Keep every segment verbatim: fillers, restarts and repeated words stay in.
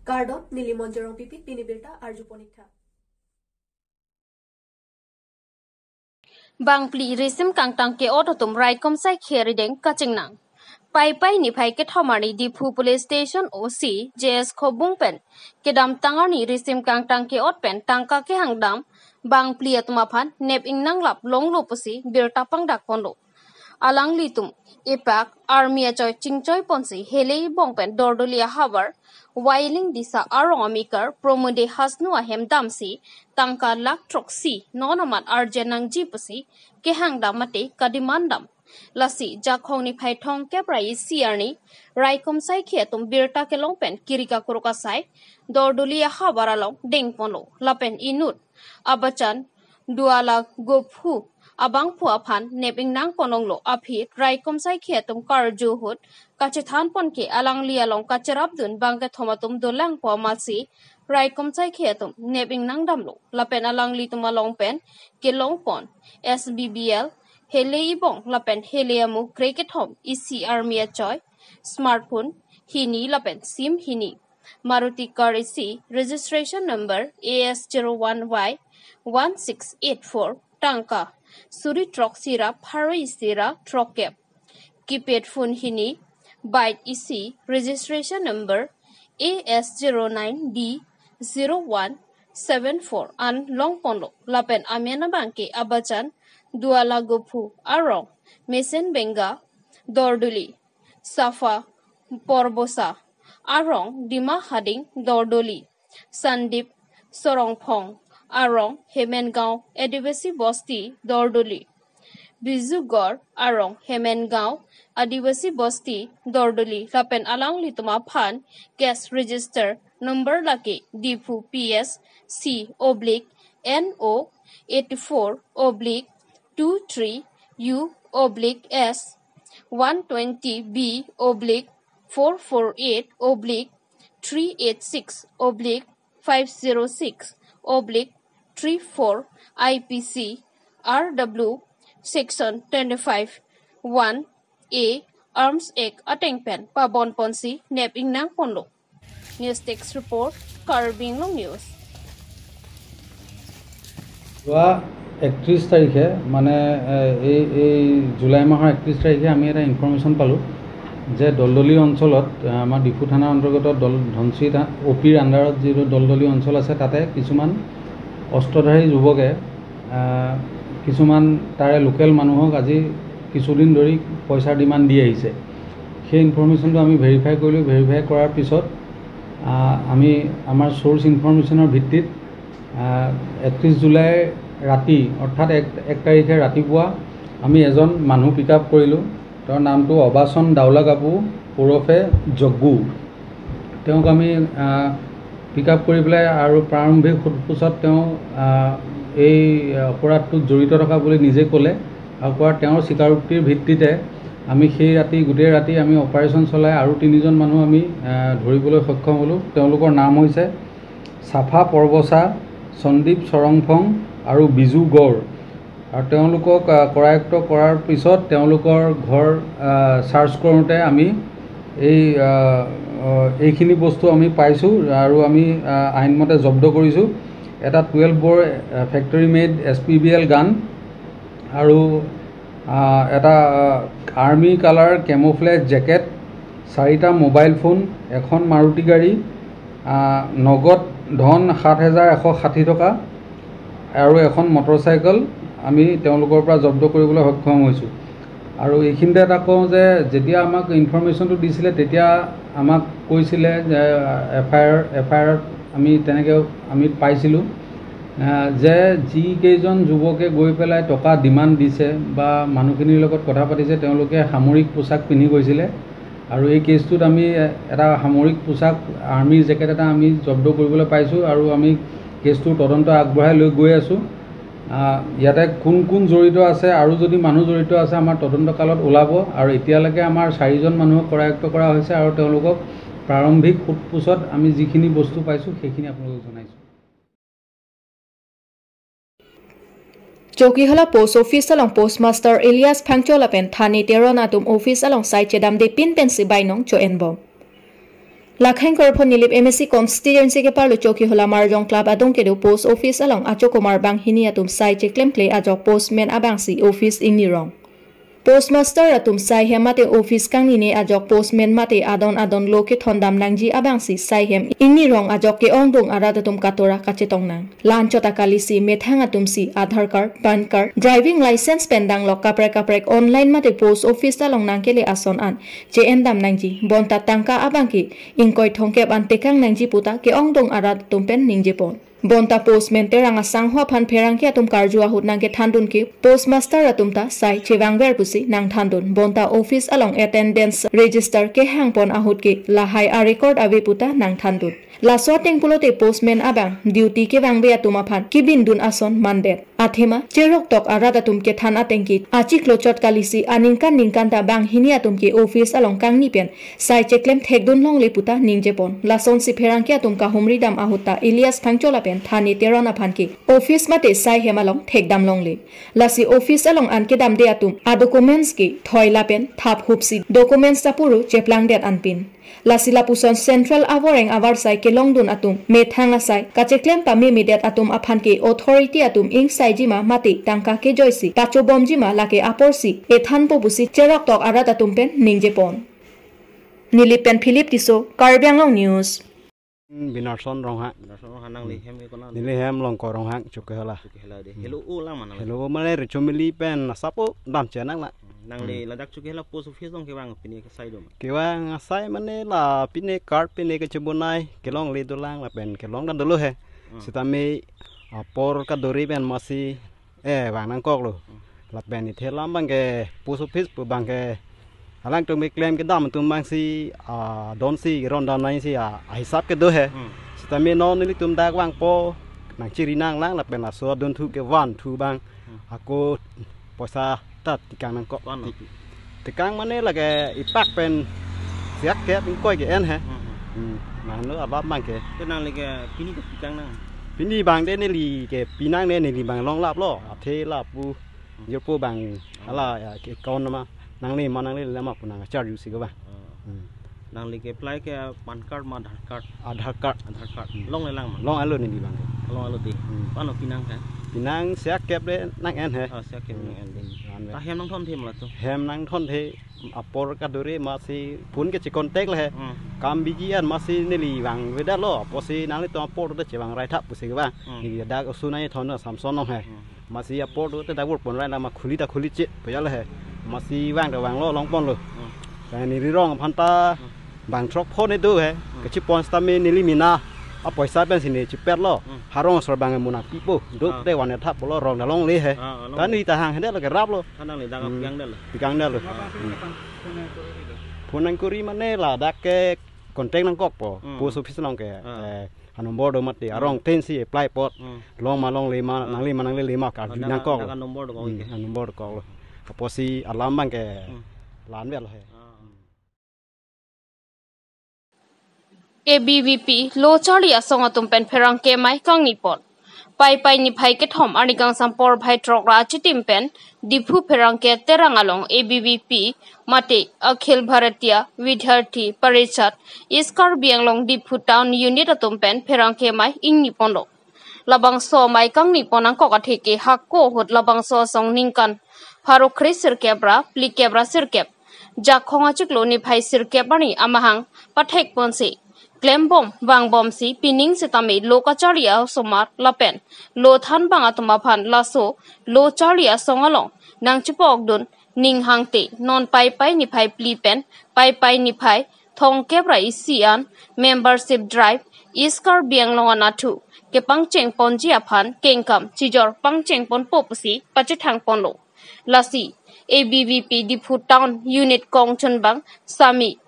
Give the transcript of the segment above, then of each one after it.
Kardom, neli Monjorong Pipit, pini birta arju ponik tha. Bangphli risim kangtang ke-ot atum raikom saikhi arideng kachingnang. Paipai niphai kethom arni Diphu Police Station O C J S Khobung pen kedamtang arni risim kangtang ke-ot pen tangka kehangdam bangphli atum aphan nep ingnang lap longlo pusi birta pangdak ponlo. Alanglitum epak army achoi chingchoi ponsi Hele Ebong pen Dordoli ahavar Wailing Disa arong amekar Promode Hasnu ahem damsi tangka lakh throksi non amat arje nangji pusi kehangdam mate kademand dam. Lasi Jakhong niphai thomkep ra isi arni raikom saikhi atum birta kelong pen kiri kakrok asai Dordoli ahavar along dengponlo lapen inut Abachan Duala Gophu abangphu aphan nep ingnang ponlonglo aphi raikom saikhi atum karju ahut kachethan pon ke alangli along kacherapdun bangkethom atum dolang po amatsi raikom saikhi atum nep ingnang damlo lapen alanglitum along pen kelong pon S B B L Hele Ebong lapen Hele Amukre kethom isi army achoi, smartphone hini lapen sim hini, Maruti car isi registration number A S zero one Y one six eight four, tangka suri throksi ra pharo isi ra throkkep, keypad phone hini, bike isi registration number A S zero nine D zero one seven four an longponlo lapen amen abangke Abachan Duala Gophu arong Mesen Benga Dordoli, Safa Porbosa arong Dima Hading Dordoli, Sandip Sorongphong arong Hemengaon Adivasi Bosti Dordoli, Biju Gor arong Hemengaon Adivasi Bosti Dordoli lapen alanglitum aphan case register number lake Diphu P S C oblique N O eighty four oblique two three U oblique S one twenty B oblique four four eight oblique three eight six oblique five zero six oblique three four I P C R W section twenty-five one A Arms Act ateng pen pabon ponsi nep ingnang ponlo. News Desk Report, Karbi Anglong News. যোৱা একত্ৰিছ তাৰিখে, মানে এ, এই এই জুলাই মাহৰ একত্ৰিছ তাৰিখে আমি এটা ইনফৰমেশ্যন পালোঁ যে দলদলি অঞ্চলত, আ, আমাৰ ডিফু থানাৰ অন্তৰ্গত দল ধনশিৰি থা- অ' পিৰ আণ্ডাৰত যিটো দলদলি অঞ্চল আছে, তাতে কিছুমান অস্ত্ৰধাৰী যুৱকে, আ, কিছুমান তাৰে লোকেল মানুহক আজি কিছুদিন ধৰি পইচাৰ ডিমাণ্ড দি আহিছে। সেই ইনফৰমেশ্যনটো আমি ভেৰিফাই কৰিলোঁ। ভেৰিফাই কৰাৰ পিছত, আ, আমি আমাৰ চ'ৰ্চ ইনফৰমেশ্যনৰ ভিত্তিত, আ, একত্ৰিছ জুলাই ৰাতি, অৰ্থাৎ এক এক তাৰিখে ৰাতিপুৱা আমি এজন মানুহ পিক আপ কৰিলোঁ। তেওঁৰ নামটো অবাচন দাউলা গাবু ওৰফে জগ্গু। তেওঁক আমি, আ, পিক আপ কৰি পেলাই আৰু প্ৰাৰম্ভিক সোধ পোছত তেওঁ, আ, এই অপৰাধটোত জড়িত থকা বুলি নিজে ক'লে। আৰু কোৱাৰ তেওঁৰ স্বীকাৰোক্তিৰ ভিত্তিতে আমি সেই ৰাতি, গোটেই ৰাতি আমি অপাৰেশ্যন চলাই আৰু তিনিজন মানুহ আমি, আ, ধৰিবলৈ সক্ষম হ'লোঁ। তেওঁলোকৰ নাম হৈছে চাফা পৰ্বচা, সন্দীপ চৰংফং আৰু বিজু গড়। আৰু তেওঁলোকক, আ, কৰায়ত্ব কৰাৰ পিছত তেওঁলোকৰ ঘৰ, আ, চাৰ্চ কৰোঁতে আমি এই, আ, আ, এইখিনি বস্তু আমি পাইছোঁ আৰু আমি, আ, আইনমতে জব্দ কৰিছোঁ। এটা twelve bore, ah, factory made S P B L gun আৰু, আ, এটা, ah, army colour camouflage jacket, চাৰিটা মোবাইল ফোন, এখন মাৰুতি গাড়ী, আ, নগদ ধন সাত হাজাৰ এশ ষাঠি টকা আৰু এখন মটৰচাইকেল আমি তেওঁলোকৰ পৰা জব্দ কৰিবলৈ সক্ষম হৈছোঁ। আৰু এইখিনিতে এটা কওঁ যে যেতিয়া আমাক ইনফৰমেশ্যনটো দিছিলে, তেতিয়া আমাক কৈছিলে যে F I R, F I আৰত আমি তেনেকৈ আমি পাইছিলোঁ, আ, যে যিকেইজন যুৱকে গৈ পেলাই টকা ডিমাণ্ড দিছে বা মানুহখিনিৰ লগত কথা পাতিছে, তেওঁলোকে সামৰিক পোচাক পিন্ধি গৈছিলে। আৰু এই কেছটোত আমি এটা সামৰিক পোচাক, আৰ্মিৰ জেকেট এটা আমি জব্দ কৰিবলৈ পাইছোঁ আৰু আমি কেছটোৰ তদন্ত আগবঢ়াই লৈ গৈ আছোঁ। আ, ইয়াতে কোন কোন জড়িত আছে আৰু যদি মানুহ জড়িত আছে, আমাৰ তদন্ত কালত ওলাব। আৰু এতিয়ালৈকে আমাৰ চাৰিজন মানুহক কৰায়ত্ব কৰা হৈছে আৰু তেওঁলোকক প্ৰাৰম্ভিক সোধ পোছত আমি যিখিনি বস্তু পাইছোঁ, সেইখিনি আপোনালোকক জনাইছোঁ। Chokihola Post Office along Postmaster Elias Phangcho lapen Thane Teron atum office along sai chedamde pin pensi bainong cho-en bom. Lakhang Korphon Nilip M A C constituency keparlo Chokihola Marjong Club adung kedo post office along achokomar banghini atum sai cheklemkle ajok postman abangsi office ingnirong. Postmaster atum sai hem mate office kangnine ajok postman mate adon adon lo kethondam nangji abangsi sai hem ingnirong ajok ke-ongdung arat atum katora kachetong nang. La-anchot akalisi methang atumsi Aadhaar card, PAN card, driving license pen danglok kaprek kaprek online mate post office along nangkele ason an che-endam nangji. Bonta tangka abangke ingkoi thomkep an tekang nangji puta ke-ongdung arat atum pen ningjepon. Bonta postman Terang asangho aphan pherangke atum karju ahut nangkethandun ke postmaster atum ta sai chevangver pusi nangthandun. Bonta office along attendance register kehangpon ahut ke lahai a-record ave puta nangthandun. Laso ateng pulote postman abang duty kevangve atum aphan kebindun ason mandet. Athema cheroktok arat atum kethan ateng ke achiklo chot kalisi aningkan ningkan ta banghini atum ke office along kangni pen sai cheklem thekdun longle puta ningjepon. Lasonsi pherangke atum kahumri dam ahut ta Elias Phangcho lapen Thane Teron aphan ke office mate sai hem along thekdam longle. Lasi office along an kedamde atum a-documents ke thoi lapen thap hupsi documents ta puru cheplangdet anpin. Lasi lapuson central avoreng avarsai kelongdun atum methang asai kacheklem pamemedet atum aphan ke authority atum ingsaijima mate tangka kejoisi kachobomjima lake aporsi ethanpo pusi cheroktok arat atum pen ningjepon. Nilip pen Philip Tisso, Karbi Anglong News. Binarson Ronghang. Binarson Ronghang, nangli hem ke konat? Neli hem Longkor Ronghang, Chokihola. Chokihola de. Hmm. Helo o lang mana? Helo o mane Richomili pen asapo dam chenang la. Nangli, hmm, ladak Chokihola post office along kevang pine kesai do ma? Kevang asai mane la pine card pine kechebonai kelongle dolang lapen kelong dan dolo he. Hmm. Sitame apor kaduri pen masi eh vang nangkoklo. Hmm. Lapen ithe alam abangke post office pu abangke alangtum keklem kedam atum abangsi, ah, donsi rondam nangsi, ah, ahisap kedo he. Hmm. Sitame non nelitum dak vangpo nangchiri nanglang lapen laso adunthu ke van thu abang. Hmm. Ako poisa ta tekang nangkok. Van ti-, api? Tekang mane lake ipak pen siak kep ingkoi ke-en he. Hmm, hmm. Hmm. Nangno abang abangke. Te nangli ke pini ke tekang nang? Pini abang de neli ke pinang de neli abang longlaplo. Athe lapu jirpo abang, ah, hala ya ke account ma nangle ma nanglele ma pu nangcharjusi ke abang. Ah. Hmm. Nangli ke apply ke PAN card ma Aadhaar card? Aadhaar card. Aadhaar card. Hmm. Longlelang ma? Longlo neli abangke. Longlo de. Hmm. Pano pinang ke? Pinang siak kep de nang-en he. Ah, siak kep, hmm, nang-en de. Hmm, nang-en. Ta hem nangthonthe ma latum? Hem nangthonthe apor kaduri masi phone ke checontact le he. Hmm. Kam biji an masi neli vangvedetlo. Apotsi nanglitum apor ta chevang raithap pusi ke abang. Hmm. Neli dak oso nangthon Samson along he. Hmm. Masi apor do te dak vur pon rai la ma khuli ta khuli che pejal he. Masi vang ta vanglo longponlo. Hmm. Kani rirong aphan ta, hmm, bang throk phone do he. Hmm. Kachepon sitame neli mena apoisa pensi ne chepetlo. Hmm. Harong asor abang mona pipo. Do, ah, te van thap pulo rong ta longle he. Ah, ah, longle. Kani ta hang he de lo keraplo. Kani nangli dak, hmm, pikangdetlo? Pikangdetlo. Ah. Hmm. Phone nangkuri mane ladak ke contact nangkokpo. Hmm. Post office along ke. Ah. Eh, anumber do mati, hmm, arong tensi apply apot. Hmm. Long ma longle ma, ah, nangle ma nanglele ma karju, ah, nangkok. Dak anumber dokok, hmm, ke? Anumber dokoklo. Apotsi alam abangke, hmm, la-anvetlo he. Ah, ah. A B V P lo charli asong atum pen pherangke amei kangnipon. Paipai niphai kethom arni kangsam porphai throk ra achitim pen Diphu pherangke Terang along A B V P mate Akhil Bharatiya Vidyarthi Parishad East Karbi Anglong Diphu Town Unit atum pen pherangke amei ingniponlo. Labangso amei kangnipon nangkok athe ke hako ahut labangso asong ningkan pharo kre sirkep ra phlikep ra sirkep, Jakhong achiklo niphai sirkep arni amahang pathekponsi klembom vangbomsi pining sitame lo kacharli a-osomar lapen lo thanbang atum aphan laso lo charli asong along nangchepokdun ning hangte non Paipai niphai phli pen Paipai niphai thomkep ra isi an membership drive East Karbi Anglong anatthu kepangchengponji aphan kengkam chijor pangchengponpo pusi pachethangponlo. Lasi A B V P Diphu Town Unit kongchunbang Sami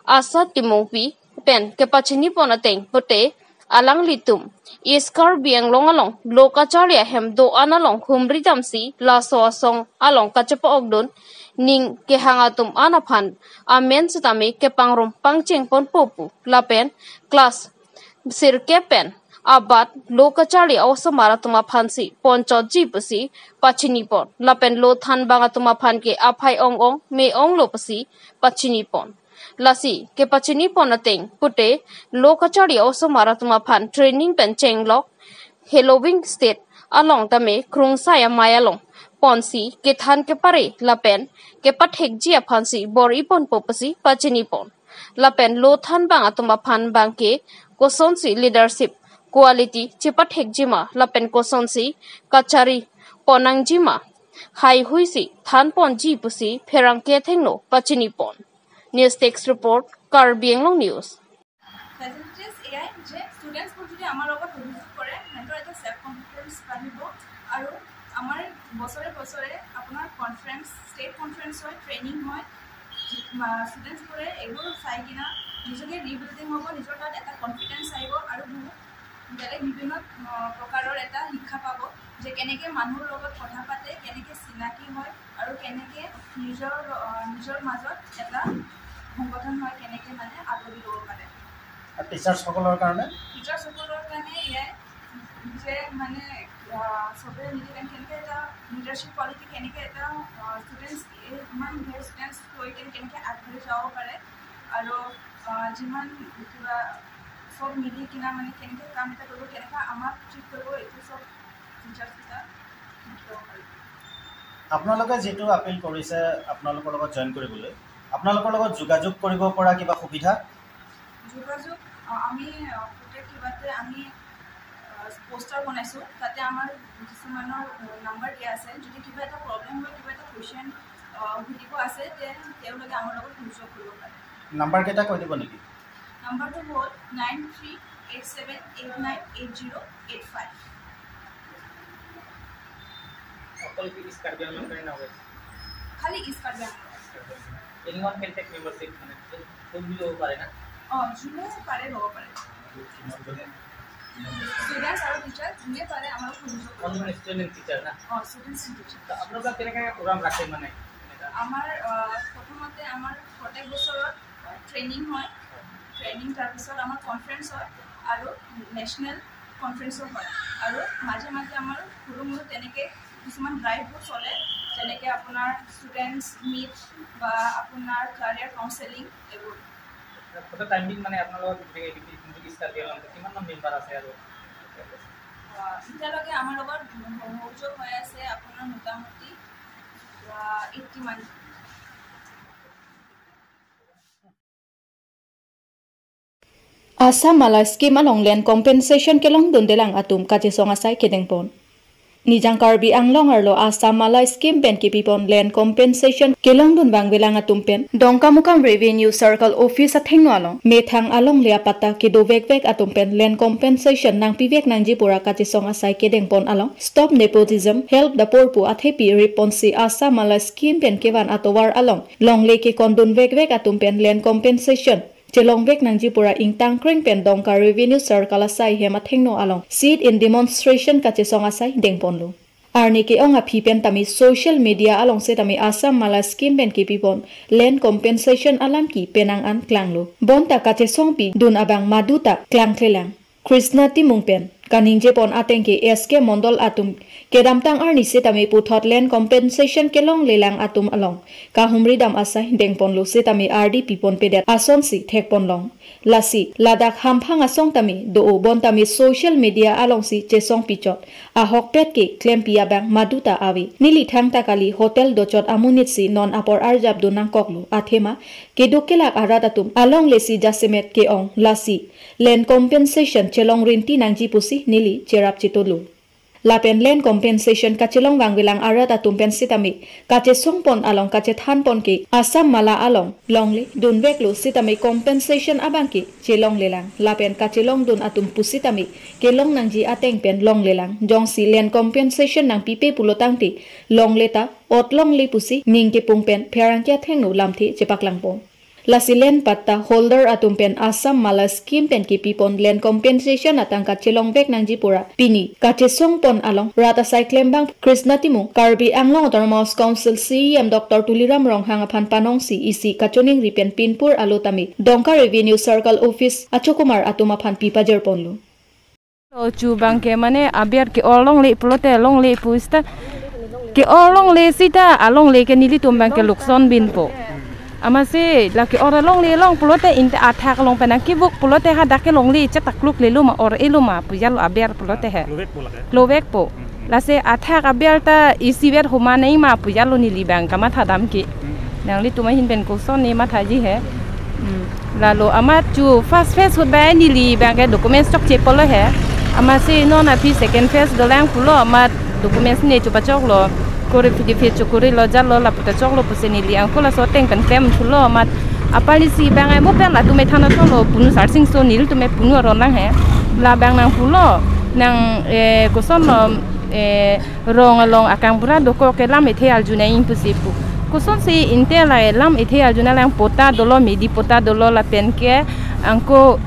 Asa Timungpi pen kepachinipon ateng pute alanglitum East Karbi Anglong along lo kacharli ahem do-an along humri damsi laso asong along kachepokdun ning kehang atum an aphan amen sitame kepangrum pangchengponpo pu lapen class sirkep pen abat lo kacharli a-osomar atum aphansi ponchotji pusi pachinipon lapen lo thanbang atum aphan ke aphai ong-ong me-onglo pusi pachinipon. Lasi kepachini pon ateng pute lo kacharli osomar atum aphan training pen chenglok Halloween State along tame krungsai amei along ponsi kethan kepare lapen kepathekji aphansi bor-i ponpo pusi pachini pon. Lapen lo thanbang atum aphan bangke kosonsi leadership quality chepathekji ma lapen kosonsi kachari ponnangji ma haihuisi than ponji pusi pherangke athengno pachini pon. News Desk Report, Karbi Anglong News. Facilities এয়াই যে ষ্টুডেণ্টছবোৰ যদি আমাৰ লগত সহযোগ কৰে, সিহঁতৰ এটা ছেল্ফ কনফিডেন্স বাঢ়িব আৰু আমাৰ বছৰে বছৰে আপোনাৰ কনফাৰেন্স, ষ্টেট কনফাৰেন্স হয়, ট্ৰেইনিং হয়। ষ্টুডেণ্টছবোৰে এইবোৰ চাই কিনা নিজকে ৰিবিল্ডিং হ'ব, নিজৰ তাত এটা কনফিডেন্স আহিব আৰু বহুত বেলেগ বিভিন্ন, আহ, প্ৰকাৰৰ এটা শিক্ষা পাব যে কেনেকে মানুহৰ লগত কথা পাতে, কেনেকে চিনাকি হয় আৰু কেনেকে নিজৰ, আহ, নিজৰ মাজত এটা সংগঠন হয়, কেনেকে মানে আদৰি ল'ব পাৰে। আৰু টিচাৰ্ছসকলৰ কাৰণে? টিচাৰ্ছসকলৰ কাৰণে এয়াই যে মানে, আহ, চবে মিলি কেনে কেনেকে এটা লিডাৰশ্বিপ কোৱালিটি, কেনেকে এটা, আহ, ষ্টুডেণ্টছ, এই ইমান ঢেৰ ষ্টুডেণ্টছ লৈ কেনে কেনেকে আগবাঢ়ি যাব পাৰে আৰু, আহ, যিমান কিবা চব মিলি কিনা মানে কেনেকে কাম এটা কৰিব, কেনেকে আমাক ট্ৰিট কৰিব, এইটো চব টিচাৰ্ছকেইটা শিকিব পাৰিব। আপোনালোকে যিটো আপিল কৰিছে আপোনালোকৰ লগত জইন কৰিবলৈ, আপোনালোকৰ লগত যোগাযোগ কৰিব পৰা কিবা সুবিধা? যোগাযোগ, আহ, আমি, আহ, প্ৰত্যেক কিবাতে আমি, আহ, পোষ্টাৰ বনাইছোঁ, তাতে আমাৰ কিছুমানৰ, আহ, নাম্বাৰ দিয়া আছে। যদি কিবা এটা প্ৰব্লেম হয়, কিবা এটা কুৱেশ্যন, আহ, সুধিব আছে, তে তেওঁলোকে আমাৰ লগত সংযোগ কৰিব পাৰে। নাম্বাৰকেইটা কৈ দিব নেকি? নাম্বাৰটো হ'ল nine three eight seven eight nine eight zero' eight five. অকল কি ইষ্ট কাৰ্বি আংলং কাৰণে নহয়? খালি ইষ্ট কাৰ্বি Anglong. Anyone can take membership, মানে, কোন, কোন বুলি ল'ব পাৰে না? অ, যোনে পাৰে ল'ব পাৰে। ষ্টুডেণ্টছ আৰু টিচাৰ যোনে পাৰে আমাৰ সংযোগ কৰিব অনলি পাৰে। ষ্টুডেণ্ট টিচাৰ না? অ, ষ্টুডেণ্টছ এণ্ড টিচাৰ। তো আপোনালোকে কেনেকে প্ৰগ্ৰাম ৰাখে মানে? এনেকা? আমাৰ, আহ, প্ৰথমতে আমাৰ প্ৰত্যেক বছৰত ট্ৰেইনিং হয়, ট্ৰেইনিং, তাৰপিছত আমাৰ কনফাৰেন্স হয় আৰু নেশ্যনেল কনফাৰেন্সো হয় আৰু মাজে মাজে আমাৰ সৰু মৰু তেনেকে কিছুমান ড্ৰাইভো চলে, যেনেকে আপোনাৰ ষ্টুডেণ্টছ মিট বা আপোনাৰ কেৰিয়াৰ কাউন্সেলিং এইবোৰ। গোটেই টাইমিং মানে আপোনালোকৰ গোটেই এ ডি পি যোনটো ইষ্ট কাৰ্বি আংলং, কিমানমান মেম্বাৰ আছে আৰু? আহ, এতিয়ালৈকে আমাৰ লগত সংযোগ হৈ আছে আপোনাৰ মোটামুটি, আহ, এইটি মান। Assam Mala Scheme along land compensation kelongdundelang atum kachesong asai kedengpon. Nijang Karbi Anglong arlo Assam Mala Scheme pen kepipon land compensation kelongdun vangvelang atum pen Dongkamukam Revenue Circle Office athengno along methang alongle apatta kedovekvek atum pen land compensation nangpivek nangji pura kachesong asai kedengpon along Stop Nepotism, Help the Poor pu athepi riponsi Assam Mala Scheme pen kevan atovar along longle kekondunvekvek atum pen land compensation chelongvek nangji pura ingtangkreng pen Dongka Revenue Circle asai hem athengno along sit-in demonstration kachesong asai dengponlo. Arni ke-ong aphi pen tame social media along setame Assam Mala Scheme pen kepipon land compensation alam ke penang an klanglo. Bonta kachesongpi dun abang maduta klangklelang. Krishna Timung pen kaningjepon ateng ke S K Mondol atum kedamtang arni setame puthot land compensation kelonglelang atum along kahumridam asai dengponlo setame ardi piponpedet asonsi thekponlong. Lasi ladak hamphang asong tame do-o, bontame social media alongsi chesongpichot ahokpet ke klempi abang maduta ave. Neli thangta kali hotel dochot amonitsi non apor arjapdun nangkoklo, athema keduk kelak arat atum alonglesi jasemet ke-ong, lasi land compensation chelongrinti nangji pusi neli cherap chetolo. Lapen land compensation kachelong vangvelang arat atum pen setame kachesongpon along kachethanpon ke Assam Mala along longle dunveklo setame compensation abang ke chelonglelang, lapen kachelongdun atum pusitame kelong nangji ateng pen longlelang. Jongsi land compensation nangpipe pulotangte longle ta ot longle pusi ning kepung pen pherangke athengno lamthe chepaklangpon. Lasi land patta holder atum pen Assam Mala Scheme pen kepipon land compensation atangka chelongvek nangji pura pini kachesongpon along rat asai klembang Krishna Timung, Karbi Anglong Autonomous Council C E M Doctor Tuliram Ronghang aphan panongsi isi kachiningri pen pinpur alo tame Dongka Revenue Circle Office achokomar atum aphan pipajirponlo. Lo chu bang ke mane aber ke-ong longle pulote longle pu seta, ke-ong longle seta alongle ke nelitum bang ke lukson binpo. Amatsi lake or alongle along pulote inte athak along pen nangkevok pulote hadak ke longle chetakluk lelo ma or-elo ma pujalo aber pulote he. Lovekpo lake. Lovekpo. Hmm. Lasi athak aber ta isivet homa nai ma pujalo neli abang kamatha dam ke. Hmm. Nanglitum ahin pen koson ne mathaji he. Hmm. Lalo amat chu first phase ahut abang neli abang ke documents chokche pulo he. Amatsi non aphi second phase dolang pulo amat documents ne chopachoklo. Kori phidi phi chokori lo jalo lapu ta choklo pusi neli angko laso ateng pen klem thulo amat apar isi abang ai mo pen latum ethan thotlo punu sarsing so nelitum e punu aron lang he. La abang nangpulo nang, eh, kosonlo, eh, rong along akangbura dokok ke lam ethe arju nangji pusi pu. Kosonsi inte la lam ethe arju nanglang, pota dolo, midi pota dolo lapen ke angko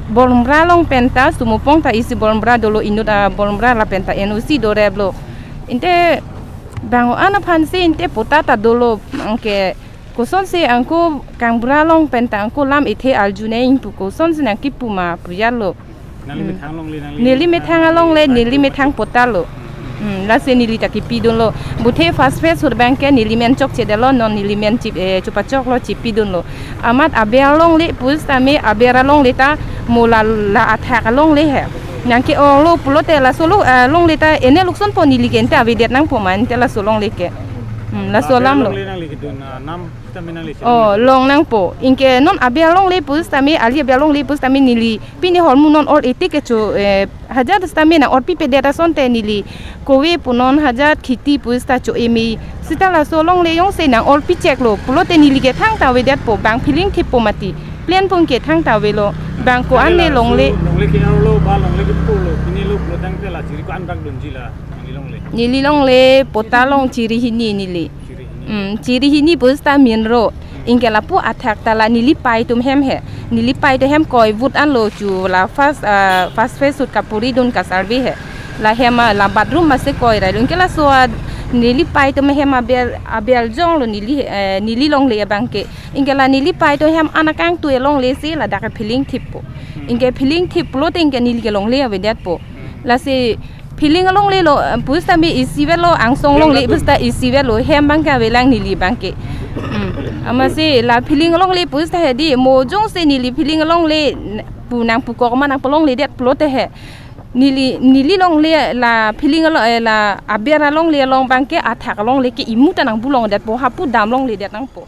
Boromra along pen ta sumupong ta isi Boromra dolo inut a Boromra lapen ta N O C doreplo. Inte bang-o an aphansi inte pota ta dolo, anke kosonsi angko kangbura along pen ta angko lam ethe arju nangji pu kosonsi nangkepu ma pujalo. Nangli, hmm, methang alongle, nangli, neli methang alongle, neli methang pota lo. Hmm, lasi neli ta kepidunlo. Buthe first phase ahut abang ke neli men chokchedetlo, non neli men chip, eh, chopachoklo, chepidunlo. Amat aber alongle pusitame aber alongle ta mo la, la athak alongle he. Nangke-onglo pulote laso lo, eh, longle ta ene lukson po neli ke inte avedet nangpo ma inte laso longle ke. Hmm, laso aber alam lo. Alongle nangli kedun, ah, nam sitame nangli, oh, si long nangpo. Anke non aber alongle pusitame, ali aber alongle pusitame neli pini ahormu non or-ete kecho, eh, hajar sitame nang-orpipedet asonte neli kove pu non hajar khiti pusita cho-e me. Sita laso longle jongsi nang-orpicheklo pulote neli ke thangta avedetpo, bang philing thippo mati. Plain pu ke thangta avelo. Bang ko-an ne longle. Longle ke-arlo ba longle kepulo, pini lo pulo tangte la chiri ko-an bak dunji la nangli longle? Neli longle pota along chiri hini neli. Chiri hini. Hmm, chiri hini pusita minro. Anke lapu athak ta la neli pei atum hem he. Neli pei atum hem koivut anlo chu la first, ah, first phase ahut kapuridun kasurvey he. La hem, ah, la bathroom masi koirailo. Anke laso, ah, neli pei atum hem aber, aber jonglo neli, eh, neli longle abang ke. Anke la neli pei atum hem an akangtui alongle si ladak ke philing thippo. Hmm. Anke philing thip pulote anke neli ke longle avedetpo. Hmm. Lasi philing alongle lo, eh, pusitame isivetlo, angsong longle pusita isivetlo, hem abang ke avelang neli abang ke. Hmm. Amatsi la philing alongle pusita hedi, mo jongsi neli philing alongle n-, pu nangpukok ma nangpalongledet pulote he. Neli, neli longle la philing alo, eh, la aber alongle along abang ke athak alongle ke imu ta nangbulongdetpo, hapu damlongledet nangpo.